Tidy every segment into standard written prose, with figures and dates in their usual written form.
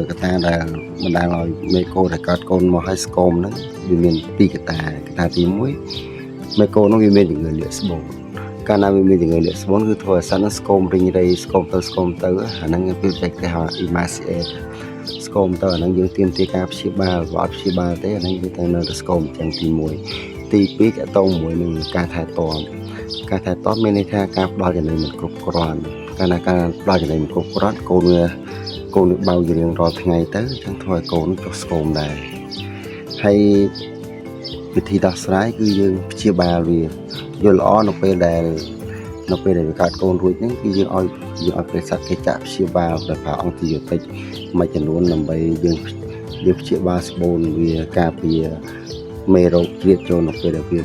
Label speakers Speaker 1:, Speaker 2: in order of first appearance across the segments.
Speaker 1: កត្តាដែលបណ្ដាលឲ្យមេគោដែលកើតកូនមកឲ្យស្គមហ្នឹងវាមានពីរកត្តាកត្តាទី1មេគោហ្នឹងវាមានជំងឺលាកស្បូនកាលណាវាមានជំងឺលាកស្បូនគឺធ្វើឲ្យសត្វហ្នឹងស្គមរីងរៃស្គមទៅស្គមទៅអាហ្នឹងគឺគេហៅ emaciate ស្គមទៅអាហ្នឹងយើងទាមទារការព្យាបាលបើអត់ព្យាបាលទេអាហ្នឹងវាទៅនៅតែស្គមចឹងទី1ទី2តកតងមួយនឹងការថែទាំការថែទាំមានន័យថាការផ្ដល់ចំណីមិនគ្រប់គ្រាន់កាលណាការផ្ដល់ចំណីមិនគ្រប់គ្រាន់កូនវាកូនវាបៅជារៀងរាល់ថ្ងៃទៅអញ្ចឹងធ្វើឲ្យកូនចុះស្គមដែរហើយវិធីដោះស្រាយគឺយើងព្យាបាលវាយល់ល្អនៅពេលដែលវាកើតកូនរួចហ្នឹងគឺយើងឲ្យប្រិស័ទគេចាក់ព្យាបាលដោយប្រើអង់ទីប៊ីយោទិកមួយចំនួនដើម្បីយើងព្យាបាលស្បូនវាការពារមេរោគជ្រៀតចូលនៅពេលដែលវា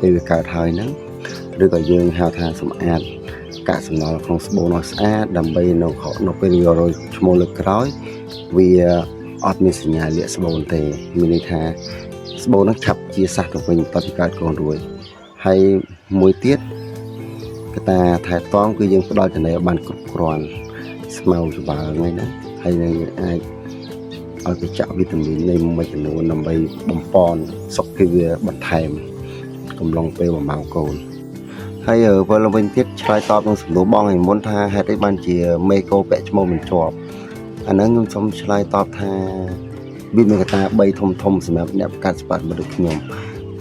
Speaker 1: ពេលវាកើតហើយហ្នឹងឬក៏យើងហៅថាសម្អាតកាកសំណល់ក្នុងស្បូនឲ្យស្អាតដើម្បីនៅពេលវារយឈ្មោះលើកក្រោយវាអត់មានសញ្ញាលាកស្បូនទេមានន័យថាស្បូនហ្នឹងឆាប់ជាសះទៅវិញបន្ទាប់ពីកើតកូនរួចហើយមួយទៀតកត្តាថែទាំគឺយើងផ្ដល់ចំណីឲ្យបានគ្រប់គ្រាន់ស្មៅច្បើថ្ងៃហ្នឹងហើយនឹងយើងអាចឲ្យគេចាក់វីតាមីននៃមួយចំនួនដើម្បីបំប៉នសុខភាពវាបន្ថែមកំឡុងពេលបំបៅកូនហើយវិលវិញទៀតឆ្លើយតបនឹងសំណួរបងឯមុនថាហេតុអីបានជាមេកោពាក់ឈ្មោះមិនជាប់អាហ្នឹងខ្ញុំសូមឆ្លើយតបថាវាមានកត្តា3ធំធំសម្រាប់អ្នកបង្កើតសិប្បនិម្មិតដូចខ្ញុំ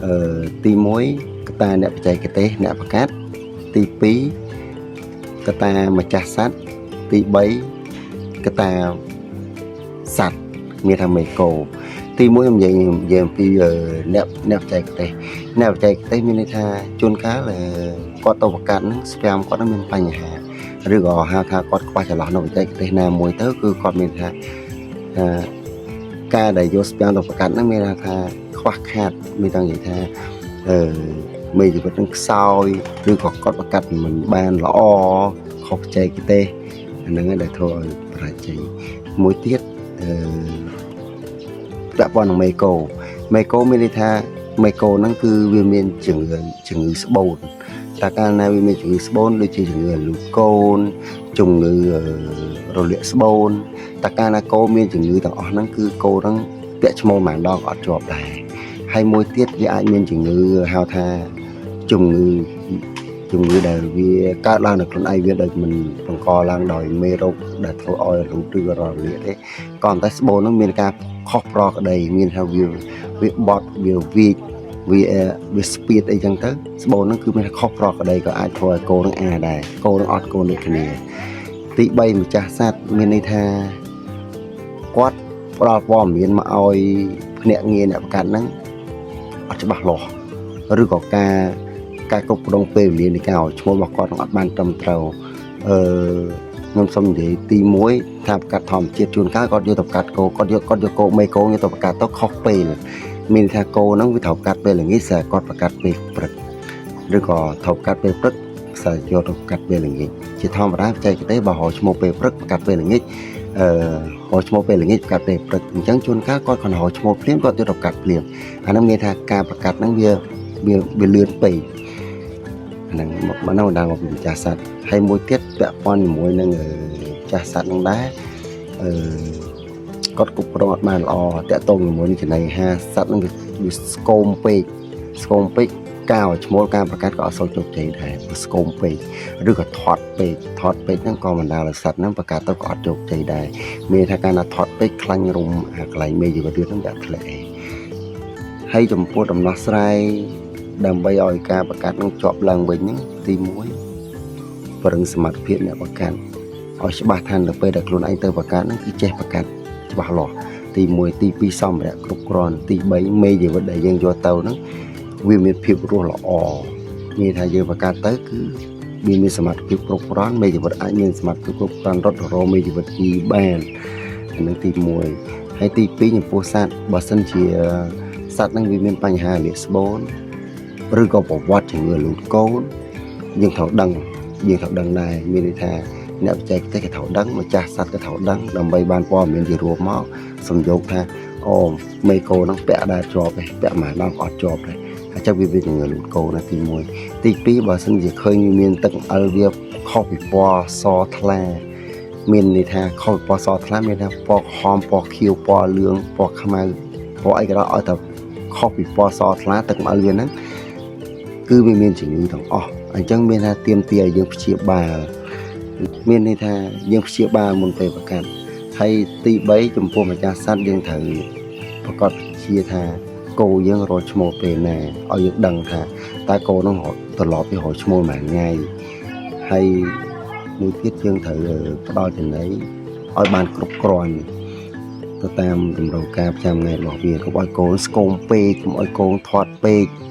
Speaker 1: អឺទី1កត្តាអ្នកបច្ចេកទេសអ្នកបង្កើតទី2កត្តាម្ចាស់សត្វទី3កត្តាសត្វមានថាមេកោទី1ខ្ញុំនិយាយអំពីអ្នកបច្ចេកទេសអ្នកបច្ចេកទេសមានន័យថាជួនកាលគាត់ទៅបង្កើតហ្នឹងស្ពាមគាត់ហ្នឹងមានបញ្ហាឬក៏ហៅថាគាត់ខ្វះចន្លោះនៅបច្ចេកទេសណាមួយទៅគឺគាត់មានថាថាការដែលយកស្ពាមទៅបង្កើតហ្នឹងមានថាខ្វះខាតមានចង់និយាយថាអឺមេជីវិតនឹងខ្សោយឬក៏គាត់បង្កាត់មិនបានល្អខុសបច្ចេកទេសអាហ្នឹងឯងដែលធ្វើឲ្យបរាជ័យមួយទៀតអឺពាក់ព័ន្ធនឹងមេកោមេកោមានន័យថាមេកោហ្នឹងគឺវាមានជំងឺស្បូនតែកាលណាវាមានជំងឺស្បូនដូចជាជំងឺលូកូនជំងឺរលាកស្បូនតែកាលណាគោមានជំងឺទាំងអស់ហ្នឹងគឺគោហ្នឹងពាក់ឈ្មោះមួយដងអត់ជាប់ដែរហើយមួយទៀតវាអាចមានជំងឺហៅថាជំងឺជំងឺដែលវាកើតឡើងនៅខ្លួនឯងវាដោយមិនបង្កឡើងដោយមេរោគដែលធ្វើឲ្យរលូតឬក៏រលាកទេក៏តែស្បូនហ្នឹងមានការខុសប្រក្តីមានថាវាបត់វាវីកវាវាស្ពាតអីចឹងទៅស្បូនហ្នឹងគឺមានខុសប្រក្តីក៏អាចធ្វើឲ្យគោនឹងអាដែរគោនឹងអត់កូនដូចគ្នាទី3ម្ចាស់សត្វមានន័យថាគាត់ផ្ដល់ព័ត៌មានមកឲ្យភ្នាក់ងារអ្នកប្រកាន់ហ្នឹងអត់ច្បាស់លាស់ឬក៏ការគ្រប់គ្រងពេលវេលានៃការឲ្យឈ្មោះរបស់គាត់នឹងអត់បានត្រឹមត្រូវអឺខ្ញុំសូមនិយាយទី1ថាប្រកាសធម្មជាតិជួនកាលគាត់យកទៅប្រកាសគោគាត់យកគោមេគោយកទៅប្រកាសទៅខុសពេលមានថាគោហ្នឹងវាត្រូវកាត់ពេលល្ងាចស្រាប់គាត់ប្រកាសពេលព្រឹកឬក៏ត្រូវកាត់ពេលព្រឹកស្រាប់យកទៅកាត់ពេលល្ងាចជាធម្មតាបច្ចេកទេសបើរកឈ្មោះពេលព្រឹកប្រកាសពេលល្ងាចអឺរកឈ្មោះពេលល្ងាចប្រកាសពេលព្រឹកអញ្ចឹងជួនកាលគាត់គ្រាន់រកឈ្មោះភ្លាមគាត់យកទៅកាត់ភ្លាមអាហ្នឹងមានថាការប្រកាសហ្នឹងវាលឿនពេកហ្នឹងមកហ្នឹងបណ្ដាលមកពីម្ចាស់សត្វហើយមួយទៀតពាក់ព័ន្ធជាមួយនឹងម្ចាស់សត្វហ្នឹងដែរអឺគាត់គ្រប់គ្រងអត់បានល្អតាក់ទងជាមួយនឹងចំណីអាហារសត្វហ្នឹងវាស្គមពេកស្គមពេកការឲ្យឈ្មោះការប្រកាសក៏អត់សូវជោគជ័យដែរព្រោះស្គមពេកឬក៏ធាត់ពេកធាត់ពេកហ្នឹងក៏បណ្ដាលឲ្យសត្វហ្នឹងប្រកាសទៅក៏អត់ជោគជ័យដែរមានថាកាលណាធាត់ពេកខ្លាញ់រុំអាកន្លែងមេជីវិតវាហ្នឹងវាអត់ធ្លាក់ឯងហើយចំពោះដំណោះស្រាយដើម្បីឲ្យការប្រកាសនឹងជាប់ឡើងវិញហ្នឹងទី1ប្រឹងសមត្ថភាពអ្នកប្រកាសឲ្យច្បាស់ថានៅពេលដែលខ្លួនឯងទៅប្រកាសហ្នឹងគឺចេះប្រកាសច្បាស់លាស់ទី1ទី2សម្ភារៈគ្រប់គ្រាន់ទី3មេជីវិតដែលយើងយកទៅហ្នឹងវាមានភាពរស់ល្អមានថាយើងប្រកាសទៅគឺវាមានសមត្ថភាពគ្រប់គ្រាន់មេជីវិតអាចមានសមត្ថភាពគ្រប់គ្រាន់រត់រមេជីវិតទីបានអានឹងទី1ហើយទី2ចំពោះសត្វបើសិនជាសត្វហ្នឹងវាមានបញ្ហាលាកស្បូនឬក៏ប្រវត្តិជំងឺលូតកូនយើងត្រូវដឹងយើងត្រូវដឹងដែរមានន័យថាអ្នកបច្ចេកទេសក៏ត្រូវដឹងម្ចាស់សត្វក៏ត្រូវដឹងដើម្បីបានព័ត៌មានជារួមមកសំយោគថាអូមេកោហ្នឹងពាក់ដែរជាប់ទេពាក់មួយដងក៏អត់ជាប់ដែរអញ្ចឹងវាវាជំងឺលូតកូនណាទី1ទី2បើសិនជាឃើញមានទឹកអិលវាខុសពីពណ៌សថ្លា មានន័យថាខុសពីពណ៌សថ្លាមានថាពណ៌ក្រហមពណ៌ខៀវពណ៌លឿងពណ៌ខ្មៅពណ៌អីក៏ដោយឲ្យតែខុសពីពណ៌សថ្លាទឹកម្អិលវាហ្នឹងគឺវាមានជំងឺទាំងអស់អញ្ចឹងមានថាទៀមទាឲ្យយើងព្យាបាលមានន័យថាយើងព្យាបាលមុនពេលប្រកាសហើយទី3ចំពោះម្ចាស់សត្វយើងត្រូវប្រកាសជាថាគោយើងរកឈ្មោះពេលណាឲ្យយើងដឹងថាតើគោនោះរកត្រឡប់ពីរកឈ្មោះប៉ុន្មានថ្ងៃហើយមួយទៀតយើងត្រូវផ្ដល់ចំណីឲ្យបានគ្រប់គ្រាន់ទៅតាមតម្រូវការប្រចាំថ្ងៃរបស់វាកុំឲ្យគោស្គមពេកកុំឲ្យគោធាត់ពេក។